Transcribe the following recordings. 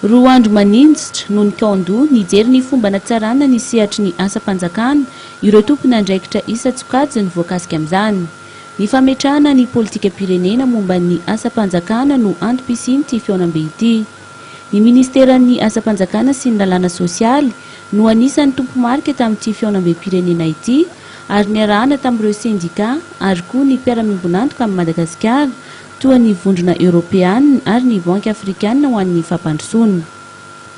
Roa andro maninjitra no nikaon-doha nijery ny fomba hanatsarana ny sehatry ny asam-panjakana ireo tompon'andraikitra isan-tsokajiny voakasika amin'izany. Ny fametrahana ny politikam-pirenena momba ny asam-panjakana no antom-pisian'ity fihaonambe ity. Ny minisiteran'ny Asam-panjakana sy ny lalàna sosialy no anisan'ny tompo-marika tamin'ity fihaonambem-pirenena ity ary niarahana tamin'ireo sendika ary koa ny mpiara-miombon'antoka amin'i Madagasikara toa ny Vondrona Eoropeana ary ny Banky Afrikana ho an'ny Fampandrosoana.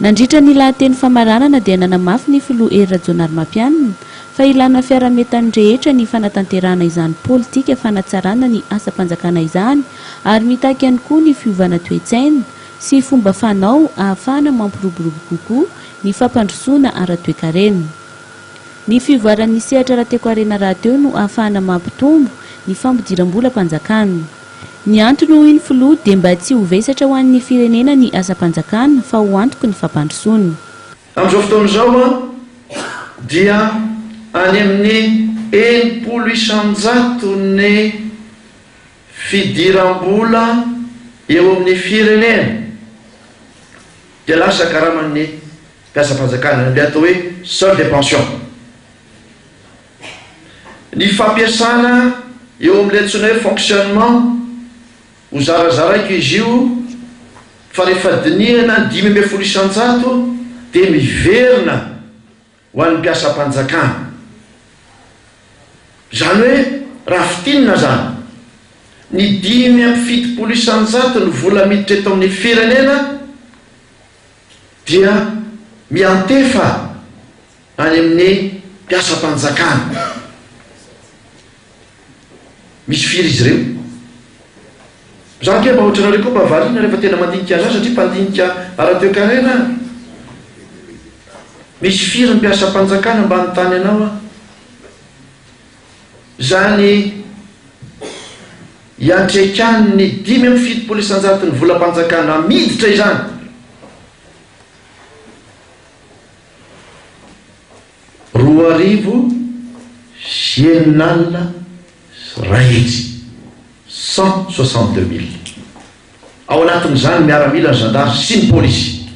Nandritra ny lahateny famaranana dia nanamafy ny Filoha Hery Rajaonarimampianina fa ilana fiaraha-mientan'ny rehetra ny fanatanterahana izany politika fanatsarana ny asam-panjakana izany ary mitaky ihany koa ny fiovana toe-tsaina sy fomba fanao ahafahana mampiroborobo kokoa ny fampandrosoana ara-toekarena. Ny fivoaran'ny sehatra ara-tekoarena rahateo no ahafahana mampitombo ny fampidiram-bolam-panjakana. Ny antony hoy ny filoha dia mba tsy ho vesatra ho an'ny firenena ny asam-panjakana fa ho antoky ny fampandrosoana. Amin'izao fotoana izao dia any amin'ny 60 isan-jato ny fidiram-bola eo amin'ny firenena dia lasa karaman'ny mpiasam-panjakana, ilay atao hoe solde de pension. Ny fampiasana eo amin'ilay antsoina hoe fonctionnement, ho zarazaraiko izy io fa rehefa dinihana ny 15% dia miverina ho an'ny mpiasam-panjakana. Izany hoe raha fintinina izany, ny 75% ny vola miditra eto amin'ny firenena dia miantefa any amin'ny mpiasam-panjakana. Misy firy izy ireo? Za ange mba ohatranareo koa mba variana rehefa tena mandinika an'izany satria mpandinika ara-toekarena aho. Misy firy ny mpiasam-panjakana mba hanontany anao aho? Izany iantrekan'ny 75 isan-jaton'ny volam-panjakana miditra izany. 126 200, 162 mille. Ao anatin'izany ny miaramila, ny zandary sy ny polisy.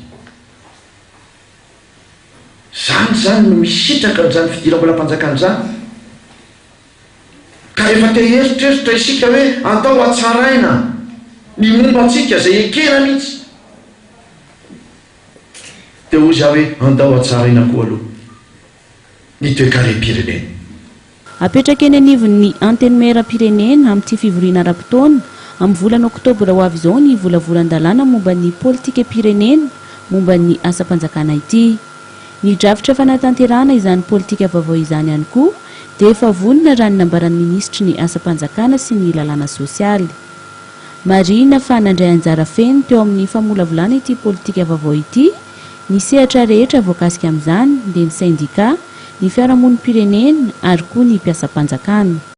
Izany izany no misitraka an'izany fidiram-bolam-panjakana izany. Ka rehefa te hieritreritra isika hoe andao hatsaraina ny momba antsika izay ekena mihitsy, dia hoy izaho hoe andao hatsaraina koa aloha ny toekarem-pirenena. Apetraka eny anivon'ny Antenimierampirenena amin'ity fivoriana ara-potoana amin'ny volana oktobra ho avy izao ny volavolan-dalàna momba ny politikam-pirenena momba ny asam-panjakana ity. Ny drafitra fanatanterahana izany politika vaovao izany ihany koa dia efa vonona raha ny nambaran'ny minisitry ny asam-panjakana sy ny lalàna sosialy. Marihina fa nandray anjara feno teo amin'ny famolavolana ity politika vaovao ity ny sehatra rehetra voakasika amin'izany dia ny sendika, ny fiarahamonim-pirenena ary koa ny mpiasam-panjakana.